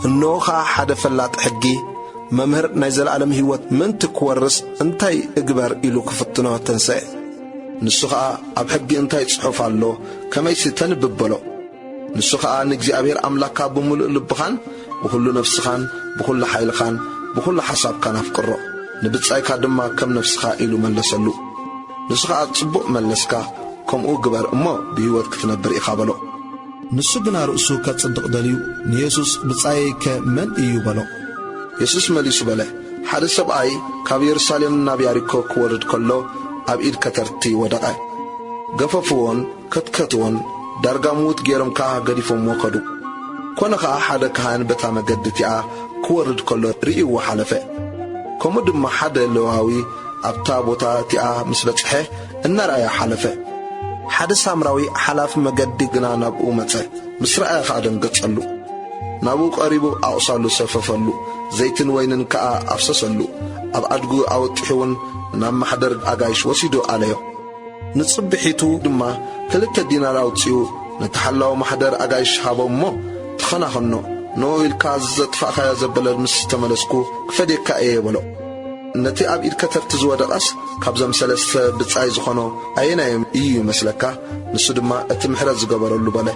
እንሆ ኸኣ ሓደ ፈላጥ ሕጊ፣ መምህር ናይ ዘለኣለም ህይወት ምእንቲ ክወርስ እንታይ እግበር ኢሉ ክፍትኖ ተንስአ። ንሱ ኸኣ ኣብ ሕጊ እንታይ ጽሑፍ ኣሎ፣ ከመይሲ ተንብብ በሎ። ንሱ ኸኣ ንእግዚኣብሔር ኣምላኽካ ብምሉእ ልብኻን ብኹሉ ነፍስኻን ብኹሉ ሓይልኻን ብኹሉ ሓሳብካን ኣፍቅሮ፣ ንብጻይካ ድማ ከም ነፍስኻ ኢሉ መለሰሉ። ንሱ ኸኣ ጽቡቕ መለስካ፣ ከምኡ ግበር እሞ ብህይወት ክትነብር ኢኻ በሎ። ንሱ ግና ርእሱ ከጽድቕ ደልዩ ንየሱስ ብጻየይከ መን እዩ በሎ። የሱስ መሊሱ በለ፣ ሓደ ሰብኣይ ካብ የሩሳሌም ናብ ያሪኮ ክወርድ ከሎ ኣብ ኢድ ከተርቲ ወደቐ። ገፈፍዎን ከትከትዎን ዳርጋ ምዉት ገይሮም ከኣ ገዲፎምዎ ከዱ። ኮነ ኸኣ ሓደ ካህን በታ መገዲ እቲኣ ክወርድ ከሎ ርእይዎ ሓለፈ። ከምኡ ድማ ሓደ ሌዋዊ ኣብታ ቦታ እቲኣ ምስ በጽሐ እናረኣዮ ሓለፈ። ሓደ ሳምራዊ ሓላፍ መገዲ ግና ናብኡ መጸ፣ ምስ ረኣዮ ኸኣ ደንገጸሉ። ናብኡ ቀሪቡ ኣቑሳሉ ሰፈፈሉ፣ ዘይትን ወይንን ከኣ ኣፍሰሰሉ። ኣብ ኣድጉ ኣወጢሑ እውን ናብ ማሕደር ኣጋይሽ ወሲዱ ኣለዮ። ንጽብሒቱ ድማ ክልተ ዲናር ኣውጺኡ ነቲ ሓላዊ ማሕደር ኣጋይሽ ሃቦ እሞ፣ ተኸናኸኖ፣ ንኡ ኢልካ ዘጥፋእካዮ ዘበለ ምስ ተመለስኩ ክፈድየካ እየ በሎ። ነቲ ኣብ ኢድ ከተርቲ ዝወደቐስ ካብዞም ሰለስተ ብጻይ ዝኾኖ ኣየናዮም እዩ ይመስለካ? ንሱ ድማ እቲ ምሕረት ዝገበረሉ በለ።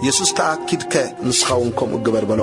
የሱስ ከኣ ኪድከ ንስኻ እውን ከምኡ ግበር በሎ።